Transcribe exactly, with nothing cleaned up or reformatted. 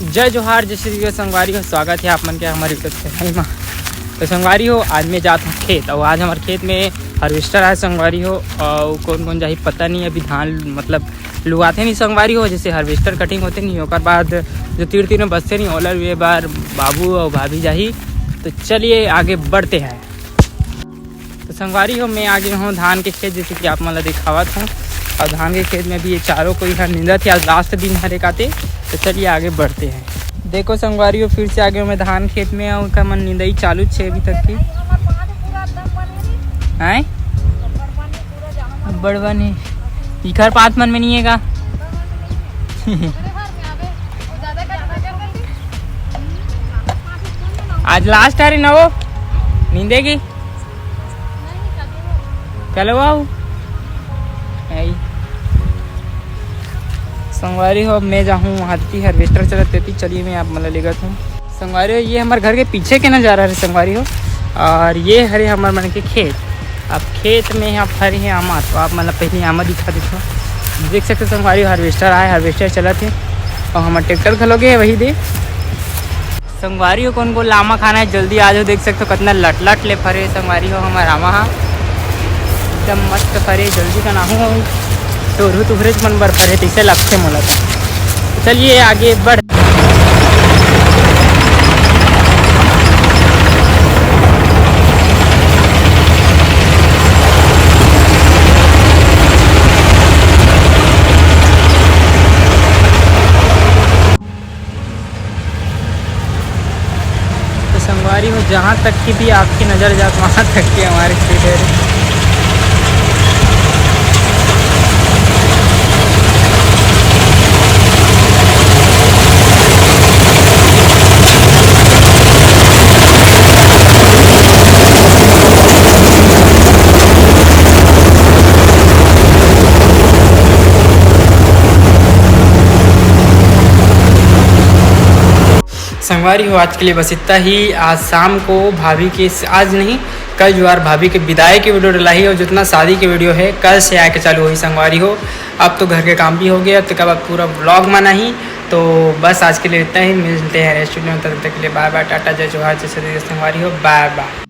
जय जोहार, जय श्री कृष्ण संगवारी हो, स्वागत है आप मन के हमारे YouTube चैनल में। तो संगवारी हो, आज मैं जात हूँ खेत, और आज हमारे खेत में हार्वेस्टर आए संगवारी हो, और कौन कौन जाही पता नहीं। अभी धान मतलब लुआते नहीं संगवारी हो, जैसे हार्वेस्टर कटिंग होते नहीं, ओकर बाद जो तीर तीर में बसते नहीं, ओला लुए बार बाबू और भाभी जाही। तो चलिए आगे बढ़ते हैं। तो संगवारी हो, मैं आ गया हूँ धान के खेत, जैसे कि आप मन ला दिखावत हूँ। और धान के खेत में भी ये चारों कोई हर निंदत है, आज लास्ट दिन हरे काते। तो चलिए आगे बढ़ते हैं। देखो संगवारी हो, फिर से आ गया हूँ मैं धान खेत में, और का मन निंदाई चालू छे अभी तक की। हैं? बड़वा नहीं, इखर पात मन में नहीं है का? आज लास्ट हरे ना वो नींदे की। चलो आओ। आई। संगवारी हो, अब मैं जाहूँ हाथी हार्वेस्टर चलत तेती। चलिए मैं आप मन ला लेगत हूँ। संगवारी हो, ये हमारे घर के पीछे के नज़ारा है संगवारी हो, और ये हरे हमारे मन के खेत। अब खेत में यहाँ फरे हैं आमा, तो आप मन ला पहले आमा दिखा देता हूँ। देख सकते हो संगवारी हो, हार्वेस्टर आए, हार्वेस्टर चलत है, और हमारे ट्रैक्टर घलो गए वही दे। संगवारी हो, कौन को लामा खाना है, जल्दी आ जाओ। देख सकते हो कितना लट लट ले फरे संगवारी हो हमारा आमा हा, एकदम मस्त फरे। जल्दी का नाहू हो, तो रुत उभरेच मन बर फरे, तैसे लगते मोला तो। चलिए आगे बढ़। तो संगवारी हो, जहाँ तक की भी आपकी नज़र जात, वहाँ तक के हमारे खेत है। संगवारी हो, आज के लिए बस इतना ही। आज शाम को भाभी के, आज नहीं, कल जुआर भाभी के विदाई के वीडियो डलाही, और जितना शादी के वीडियो है कल से आके चालू होही संगवारी हो। अब तो घर के काम भी हो गया, तो कब अब पूरा व्लॉग मना ही। तो बस आज के लिए इतना ही, मिलते हैं नेक्स्ट वीडियो में। तब तक के लिए बाय बाय, टाटा, जय जोहार, जय श्री कृष्ण संगवारी हो, बाय बाय।